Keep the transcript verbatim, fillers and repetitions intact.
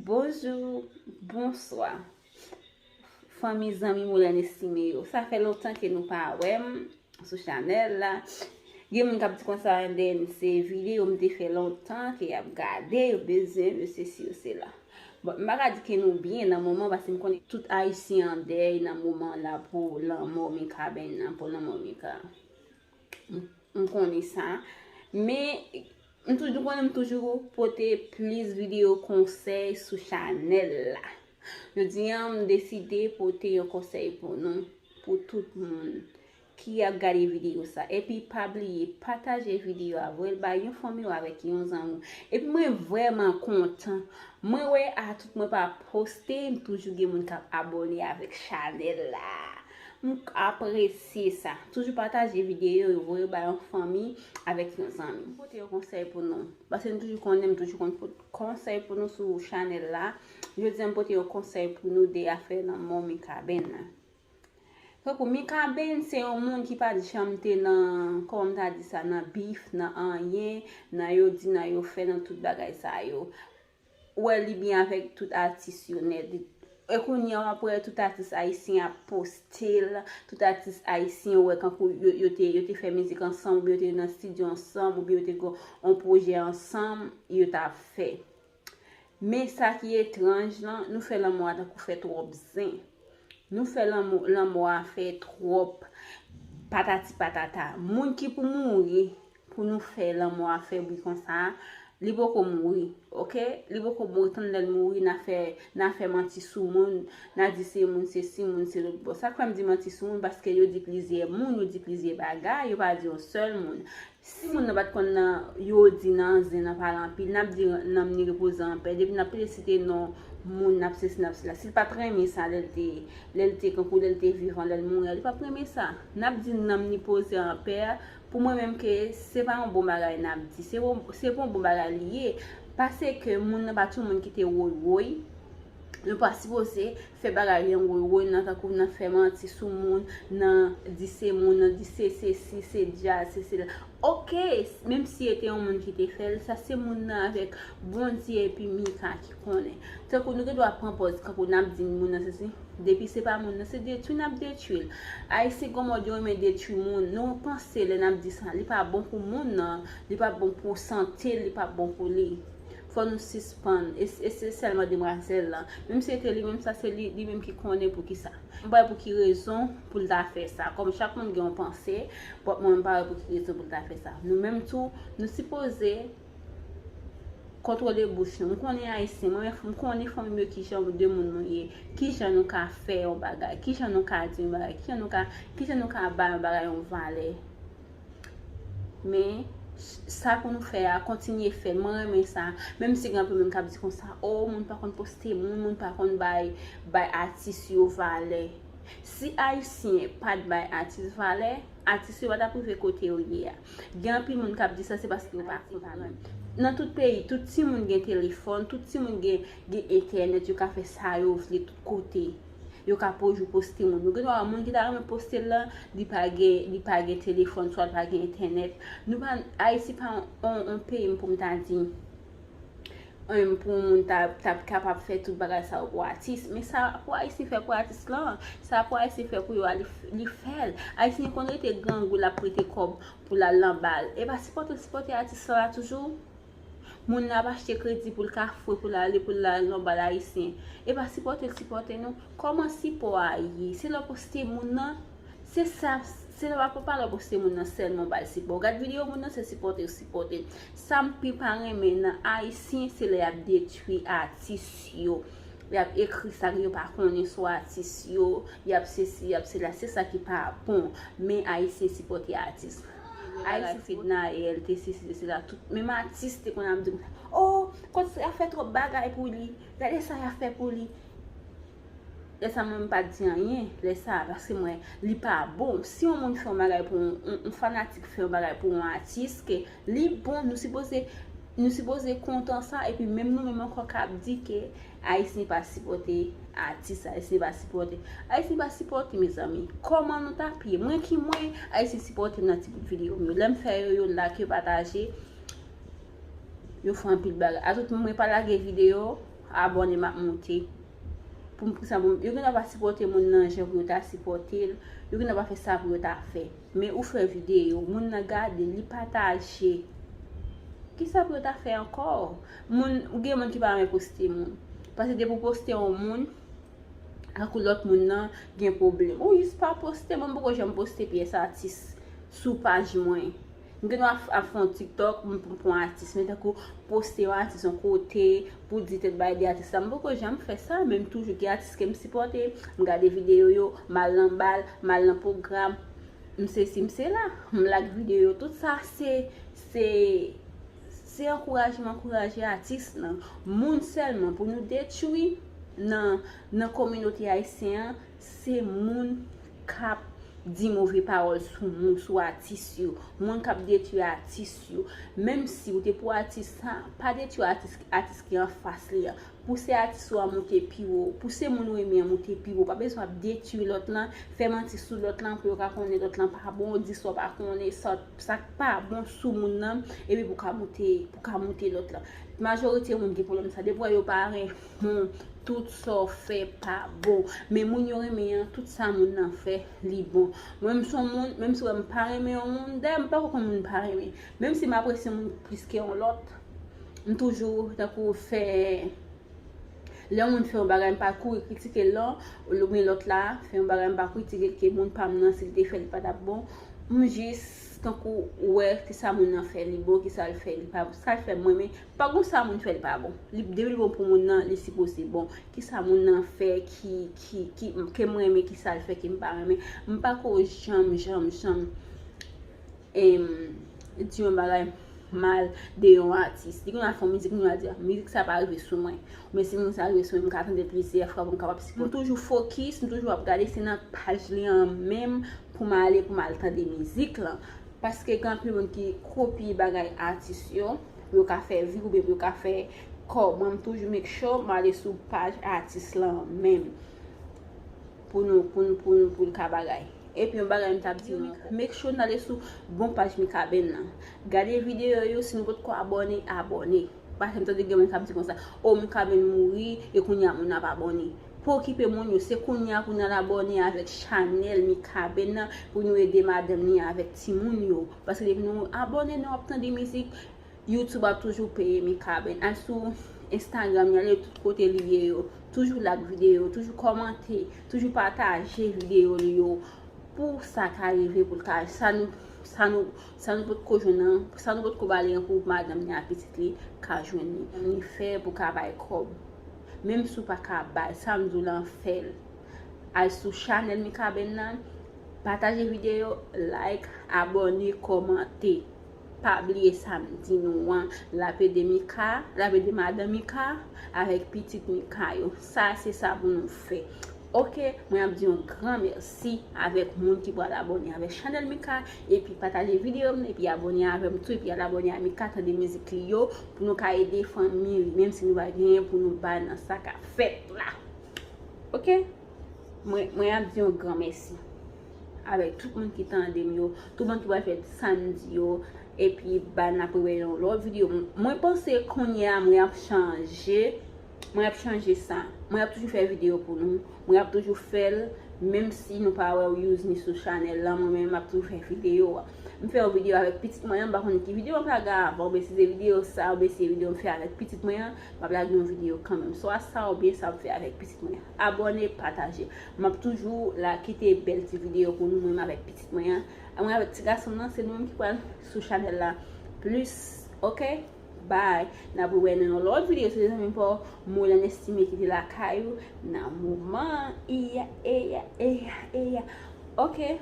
Bonjou, bonswa. Fanmi, zanmi, moulèn estime yo. Sa fè lontan ke nou pa wè m sou chanèl la. Gen moun k ap di konsa, Andèn, se videyo m te fè lontan ke y ap gade, yo bezwen, yo sesi, yo sela. Bon, m pa ka di ke nou byen nan moman, paske m konnen tout Ayisyen an dèy nan moman la pou lanmò Mikaben nan, pou lanmò Mika. M, m konnen sa. Men, m toujou konnen m toujou pote plis videyo konsèy sou chanèl la. Jodi a, m deside pote yon konsèy pou nou, pou tout moun ki ap gade videyo sa. Epi pa bliye pataje videyo a, voye l bay yon fanmi w avèk yon zanmi w. Epi mwen vrèman kontan. Mwen wè a tout mwen pa poste, m toujou gen moun k ap abòne avèk chanèl la. M apresye sa. Toujou pataje videyo yo, voye bay yon fanmi avèk yon zanmi. M pote yon konsèy pou nou. Paske m toujou konnen, m toujou konn pot konsèy pou nou sou chanèl la. Jodi a, m pote yon konsèy pou nou de afè lanmò Mikaben nan. Tankou Mikaben se yon moun ki pa t janm te nan, kòman m ta di sa, nan bif, nan anyen, nan yo di, nan yo fè, nan tout bagay sa yo. Ou wè li byen avèk tout atis yo nèt. E kounye a, w ap wè tout atis ayisyen ap poste l, tout atis ayisyen ou wè kankou yo, yo te, yo te fè mizik ansanm, oubyen yo te nan estidyo ansanm, oubyen yo te gen yon pwojè ansanm, yo t ap fè. Men sa ki etranj lan, nou fè lanmò a tankou fè twòp zen. Nou fè lanmò, lanmò a fè twòp patati patata. Moun ki pou mouri, pou nou fè lanmò a fè bri konsa, li poko mouri, oke? Li poko mouri, tann lè l mouri, n a fè, n a fè manti sou moun, n a di se moun sesi, moun se lòt. Bon, sa k fè m di manti sou moun, paske yo di plizyè moun, yo di plizyè bagay, yo pa di yon sèl moun. Si moun nan pa t konn nan, yo di nan zen nan pale anpil, n ap di nanm ni repoze an pè. Depi n ap pede site non moun, n ap sesi, n ap sela. Si l pa t renmen sa lè l te, lè l te kankou, lè l te vivan, lè l mouri a, li p ap renmen sa. N ap di nanm ni poze an pè. Pou mwen menm ke se pa yon bon bagay n ap di. Se bon, se pa yon bon bagay li ye. Paske moun nan pa t yon moun ki te woy woy. Nou pa sipoze fè bagay gen woy woy nan, tankou nan fè manti sou moun, nan di se moun, nan di se sesi, se djaz, se sela. Oke, menm si e te yon moun ki te fè l, sa se moun nan avèk Bondye epi Mika ki konnen. Tankou nou gen dwa pran pòz, tankou n ap di moun nan sesi, depi se pa moun nan, se detwi n ap detwi l. Ayisyen gon mòd yo renmen detwi moun. Nou panse lè n ap di sa, li pa bon pou moun nan, li pa bon pou sante l, li pa bon pou li. Fò nou sispann. E, e se sèlman demwazèl lan. Menm si se te li menm, sa se li, li menm ki konnen poukisa. M pa wè pou ki rezon pou l ta fè sa. Kòm chak moun gen yon panse, but mwen, m pa wè pou ki rezon pou l ta fè sa. Nou menm tou, nou sipoze kontwole bouch nou. M konnen ayisyen, mwen menm, m konnen fanmi m yo kijan de moun nou ye, kijan nou ka fè yon bagay, kijan nou ka di yon bagay, kijan nou ka, kijan nou ka bay yon bagay yon valè. Men, sa pou nou fè a, kontinye fè. Mwen renmen sa. Menm si gen anpil moun k ap di konsa, o, moun pa konn poste moun, moun pa konn bay, bay atis yo valè. Si ayisyen pa t bay atis valè, atis yo pa t ap rive kote yo ye a. Gen anpil moun k ap di sa, se paske yo pa konprann. Nan tout peyi, tout timoun gen telefòn, tout timoun gen, gen entènèt, yo ka fè sa yo vle tout kote. Yo ka toujou poste moun. Nou gen dwa wè moun ki ta renmen poste l lan, li pa gen, li pa gen telefòn, swa li pa gen entènèt. Nou pa, Ayiti pa yon, yon, yon peyi pou m ta di, em, pou moun ta, ta kapab fè tout bagay sa yo pou atis. Men sa pou ayisyen fè pou atis lan, sa pou ayisyen fè pou yo a, li, li fè l. Ayisyen konn rete grangou, l ap prete kòb pou l al nan bal. E pa sipòte l sipòte atis lan la toujou. Moun nan ap achte kredi pou l ka fwe, pou l ale, pou l al nan bal ayisyen. E pa sipòte l sipòte nou. Kòman sipò a ye? Se lè w poste moun nan, se sa, se lè w ap pale w poste moun nan sèlman w ba l sipò. W gad videyo moun nan, se sipòte w sipòte. Sa m pi pa renmen nan ayisyen, se lè y ap detwi atis yo. Y ap ekri sa ke yo pa konnen sou atis yo, y ap sesi, y ap sela, se sa ki pa bon. Men ayisyen sipòte atis. Ayisyen fedna, L T C, sesi, sela, tout. Menm atis te konn ap di m, o, kot sa y ap fè twòp bagay pou li. Gade sa y ap fè pou li. Lè sa mwen m pa t di anyen, lè sa, paske mwen, li pa bon. Si yon moun fè yon bagay pou yon, yon, yon fanatik fè yon bagay pou yon atis, ke li bon, nou sipoze, nou sipoze kontan sa, epi menm nou menm ankò k ap di ke Ayisyen pa sipòte atis, Ayisyen pa sipòte. Ayisyen pa sipòte, mezanmi. Kòman nou t ap ye? Mwen ki mwen, Ayisyen sipòte m nan ti bout videyo m yo. Lè m fè yo, yo like, yo pataje, yo fè anpil bagay. A tout moun, mwen pa lage videyo, Abòne m ap monte. Pou m, pou sa, pou m, yo gen dwa pa sipòte moun nan jan pou yo ta sipòte l. Yo gen dwa pa fè sa pou yo ta fè. Men ou fè videyo, moun nan gade, li pataje. Kisa pou yo ta fè ankò? Moun, ou gen moun ki pa renmen poste moun. Paske depi w poste yon moun, tankou lòt moun nan gen pwoblèm. Ou jis pa poste, mwen m poko janm poste pyès atis sou paj mwen. M gen dwa ap, ap fè yon TikTok, m, m pran atis, men tankou poste yon atis yon kote, pou di tèt bay de atis la, m poko janm fè sa, men m toujou gen atis ke m sipòte, m gade videyo yo, m al nan bal, m al nan pwogram, m sesi, m sela, m like videyo yo, tout sa se, se, se ankourajman, ankouraje atis lan. Moun sèlman pou nou detwi nan, nan kominote ayisyen an, se moun k ap di move pawòl sou moun, sou atis yo, moun k ap detwi atis yo. Menm si ou te pou atis sa, pa detwi atis, atis ki anfas li an. Pouse atis ou a moute pi wo. Pouse moun ou renmen an moute pi wo. Pa bezwen ap detwi lòt lan, fè manti sou lòt lan pou yo ka konnen lòt lan pa bon, di sa w pa konnen, sa, sa k pa bon sou moun nan, epi pou ka moute, pou ka moute lòt lan. Majorite moun gen pwoblèm sa. Depi w wè yo pa renmen w, tout sa w fè pa bon. Men moun yo renmen an, tout sa moun nan fè, li bon. Mwen, m se yon moun, menm si w wè m pa renmen yon moun, dayè, m pako konn moun m pa renmen. Menm si m apresye yon moun plis ke yon lòt, m toujou, tankou, fè, lè yon moun fè yon bagay, m pa kouri kritike l non, oubyen lòt la fè yon bagay, m pa kritike l ke moun pa m nan, si l te fè l, li pa t ap bon. M jis, tankou, wè kisa moun nan fè, li bon, kisa l fè, li pa bon. Sa l fè, m renmen. Pa gon sa moun fè, li pa bon. Li, depi l bon pou moun nan, li sipoze bon. Kisa moun nan fè ki, ki, ki, ke m renmen, kisa l fè ke m pa renmen. M pako janm, janm, janm em, di yon bagay mal de yon atis. Li konn al fè yon mizik, moun yo a di, "Mizik sa pa rive sou mwen." Men si mizik sa rive sou mwen, m ka tande l plizyè fwa pou m kapab sipòte. M toujou fokis, m toujou ap gade, se nan paj li an menm pou m ale, pou m al tande mizik lan. Paske gen anpil moun ki kopye bagay atis yo, pou yo ka fè vi oubyen pou yo ka fè kòb. Mwen, m toujou make sure m ale sou paj atis lan menm. Pou nou, pou nou, pou nou, pou l ka bagay. Epi yon bagay m t ap di nou ankò. Make sure n ale sou bon paj Mikaben nan. Gade videyo yo, si nou potko abòne, abòne. Paske m tande gen moun k ap di konsa, "O, Mikaben mouri, e kounye a moun ap abòne." Pa okipe moun yo, se kounye a pou n al abòne avèk chanèl Mikaben nan, pou nou ede madanm li avèk timoun yo. Paske depi nou abòne, nou ap tande mizik, YouTube ap toujou peye Mikaben. Al sou Instagram li, ale tout kote li ye yo. Toujou like videyo, toujou kòmante, toujou pataje videyo li yo. Pou sa ka rive, pou l ka, sa nou, sa nou, sa nou potko jwenn nan, sa nou potko ba li an pou madanm li ak pitit li ka jwenn li. Li fè pou ka bay kòb. Menm si w pa ka bay, sa m di w lan, fè l. Al sou chanèl Mikaben nan, pataje videyo, like, abòne, kòmante. Pa bliye sa m di nou an, l ap ede Mika, l ap ede madan Mika avèk pitit Mika yo. Sa, se sa pou nou fè. Oke, mwen ap di yon gran mèsi avèk moun ki pral abòne avèk chanèl Mika, epi pataje videyo m, epi abòne avè m tou, epi al abòne a Mika, tande mizik li yo, pou nou ka ede fanmi li, menm si nou pa genyen pou nou bay nan sa k ap fèt la. Oke? Mwen, mwen ap di yon gran mèsi avèk tout moun ki tande m yo, tout moun ki pral fè sa m di yo, epi ba n ap rewè yon lòt videyo. Mwen panse kounye a mwen ap chanje, mwen ap chanje sa. Mwen ap toujou fè videyo pou nou, mwen ap toujou fè l, menm si nou pa wè w use ni sou chanèl lan, mwen menm m ap toujou fè videyo a. M fè yon videyo avèk pitit mwen an, m pa konn ki videyo m lage avan, oubyen si se videyo sa, oubyen si se videyo m fè avèk pitit mwen an, m ap lage yon videyo kanmenm. Swa sa oubyen sa m fè avèk pitit mwen an. Abòne, pataje. M ap toujou la kite bèl ti videyo pou nou, mwen menm avèk pitit mwen an. Mwen avèk ti gason m nan, se nou menm ki pral sou chanèl la plis, oke? Bye. N ap wè nan yon lòt videyo, se te zanmi pa w, Molan Estime ki te lakay ou nan moman. Iya, iya, iya, iya. Oke?